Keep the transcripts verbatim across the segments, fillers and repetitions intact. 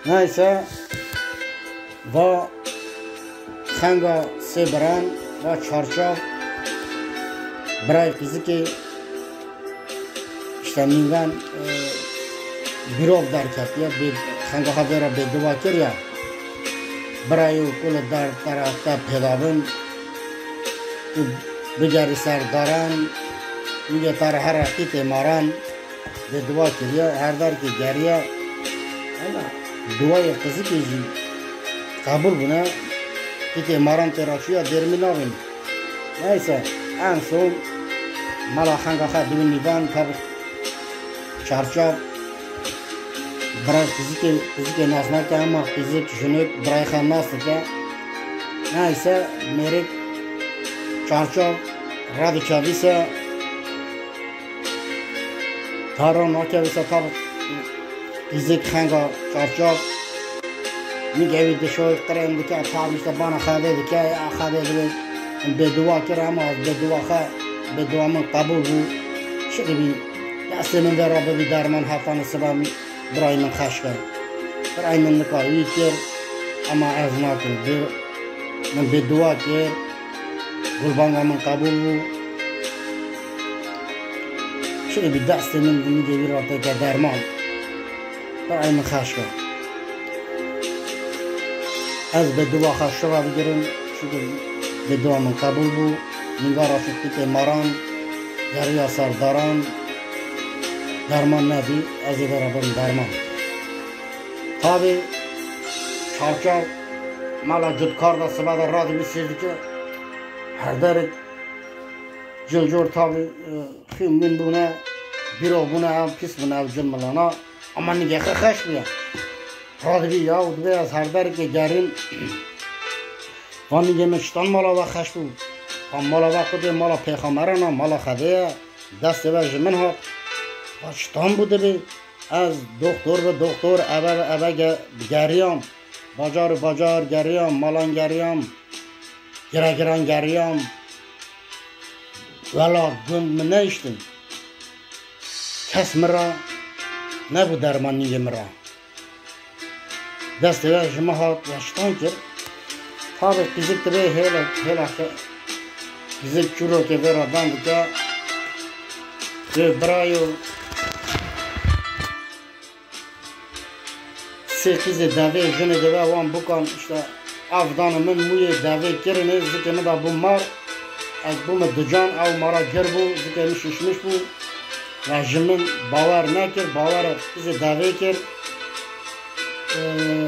Neyse, va xenga sê biran, va çarçav, birayê qîzikê, işte nîngan, e, bîrov derketiye, bê-, xenga xwe vê re bêdiwa kiriye. Birayê û ku li der te re te pêda bin, tu bigerî ser daran, nîngê te re here qîtê maran. Bêdiwa kiriye, her derkê geriye. Hema duwayê qizikê jî qebûl bûne. Qîtê maran tê re çûye, dêrmî nabin. Neyse, en son mala xenga xwe diwî nîvan, tabi çarçav, birayê qizikê, qizikê nas nake, hema qizik, jinik, birayê xwe nas dike. Neyse, mêrik çarçav radikevîse, Tara nakevîse tab qîzik xenga çarçav. Nîgevî dişoy qirên dike, tab işte bana xedê dike, ya xedê dibê. Bêduwa kir, ama bêduwa xwe, bêduwa min qebûl bû. Çi dibî, destê min vê re bibî derman, hetanî siba min, birayê min xeş kir. Birayê min nika wî kir, ama ez nakim. Bê-, min bêduwa kir. Gurbanga min qebûl bû. Şirî bi destê min di nîgê wî re têke derman. Birayê min xeş be. Ez bêduwa xwe şira bigirim. Şukur bêduwa min qebûl bû. Nîngara şûtîkê maran, geriya ser daran, derman nebî, ez ê vê re bim derman. Tabî çarçav mala cutkar de sibe de radibî sêr dike. Her derek cil cor tabî, e, xîm min bûne, bîro bûne, ev pîs bûne, ev cil milana. Ama nîgê xwe xeş bûye. Radibî ya û dibê ez her derekê gerin. Van nîgê min çitan mala we xeş bû. Van mala we qutê mala pêxameran a, mala Xwedê ye. Destê we ji min hat. Va çitan bû dibê. Ez doktor bi doktor, eve bi eve ge-, geriyam. Bacar bi bacar geriyam, malan geriyam. Gire giran geriyam. Wela gund min nehiştin. Kes min re nebû derman nîgê min re. Destê we ji min hat, we şitan kir. Tabî qîzik dibê hêle, hêla ke-, qîzik çûrokê vê re dan dike. Dê birayo, sê qîzê devê jinê dibe wan bikan, işte, ev dane min mûyê devê kirinê, zikê min de bû mar. Ez bûme ducan, ew mara gir bû, zikê min şişmiş bû. Ve ji min bawer nekir, bawer qîzê devê kir. Ee,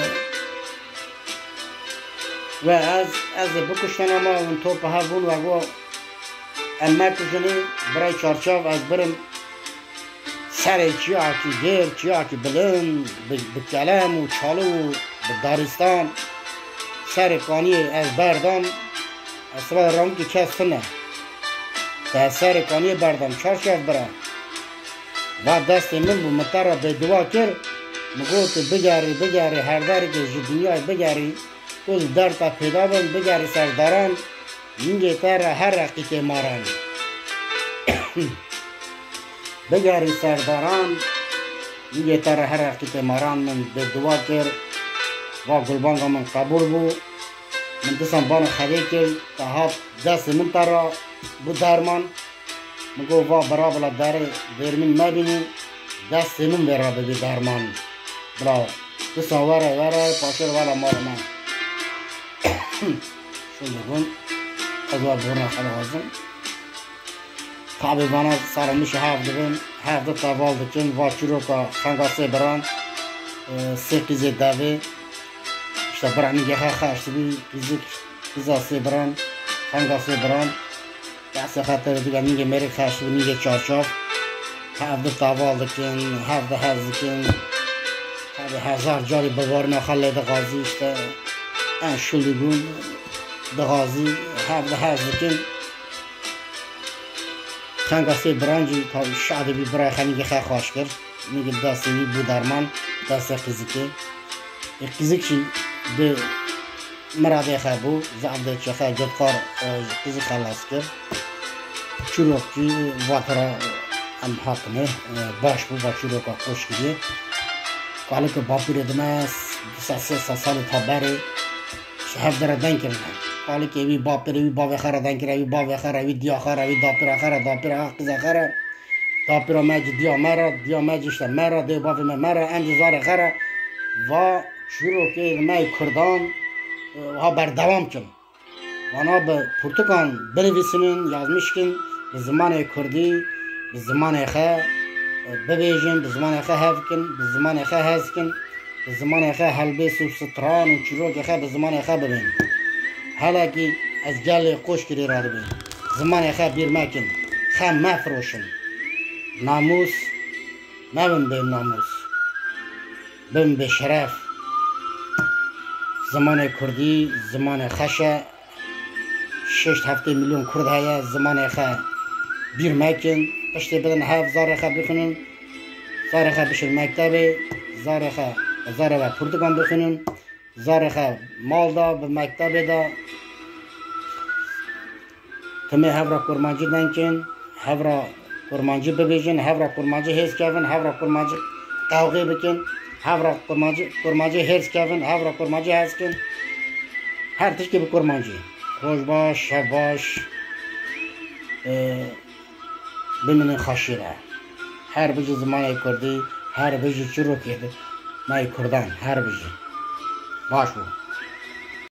ve ez, ez ê bikuştin ama hûn top hev bûn ve got, em mekujinê, birayê çarçav, ez birim serê çiyakî gêr, çiyakî bilind, bi, bi kelem û çalî û bi darîstan serê kaniyê ez berdam. Ez sibe ramkî kes tune. Te serê kaniyê berdam, çarçav bira. Va destê min bû, min te re bêduwa kir. Min got, tu bigerî, bigerî, her derekê ji dinyayê bigerî, ku li der te pêda bin, bigerî ser daran, nîngê te re here qîtê maran. Bigerî ser daran, nîngê te re here qîtê maran. Min bêduwa kir, va gulbanga min qebûl bû. Min disan bana Xwedê kir, te hat destê min te re bû derman. Min got, va bira bila derê dêrmîn mebînî, destê min vê re bibî derman. Bila disa were, were, paşê re were mala me. Şûn dibûn, ez wa borna xwe dixwazim. Tabî vana sara min ji hev dibin, hev di teval dikin, va çîroka xenga sê biran, e, sê qîzê devê. İşte bira nîgê xwe xeş dibî, qîzik, qîza sê biran, xenga sê biran. Destê xwe tê digel nîgê mêrik xeş dibî, nîgê çarçav. Hev di teval dikin, hev di hez dikin. Tabî hezar carî bivarina xwe lê dixwazî, işte en şûlî bûn dixwazî, hev di hez dikin. Xenga sê biran jî tabî şa dibî, birayê xwe nîgê xwe xweş kir. Nîgê destê wî bû derman, destê qîzikê. Ê qîzik jî bi miradê xwe bû, zaf dê çexe cotxar, e, qîzik xelas kir. Çîrok jî vatira em hatine, e, baş bû, va çîroka xweş kiriye. Kalike bapîrê dime, du sed sê sed salê ta berê ji hev de re deng kirine. Kalikê wî, bapêrê wî, bavê xwe re deng kire, wî bavê xwe re, wî diya xwe re, wî dapîra xwe re, dapîra xwe, qiza xwe re, dapîra me jî diya me re, diya me jî işte me re, dê bavê me me re, em jî zarê xwe re. Va çîrokê me yê Kurdan, e, ha berdewam kin. Wana bi pirtûkan binivîsînin, yazmiş kin, bi zimanê kurdî, bi zimanê xwe, e, bibêjin, bi zimanê xwe hev kin, bi zimanê xwe hez kin, bi zimanê xwe helbêst û stran û çîrokê xwe bi zimanê xwe bibên. Helekî ez gelê Qoşkirê re dibêm. Zimanê xwe bîr mekin, xem mefiroşin. Namûs, mebin bê namûs. Bibin bê şeref. Zimanê kurdî, zimanê xweş e. Şeşt heftê milyon kurd heye, zimanê xwe bîr mekin. Piştê bidin hev, zarê xwe bixwînin. Zarê xwe bişin mektebê. Zarê xwe, zarê we pirtûkan bixwînin. Zarê xwe mal da, bi mektebê da. Timê hev re kurmancî deng kin, hev re kurmancî bibêjin, hev re kurmancî hêz kevin, hev re kurmancî qewxê bikin, hev re kurmancî, kurmancî hêz kevin, hev re kurmancî hez kin. Her tiştê bi kurmancî. Roj baş, şev baş. Ee, bimînin xweşî re. Her bijî zimanê kurdî, her bijî çîrokê me yê kurdan, her bijî. Baş bû.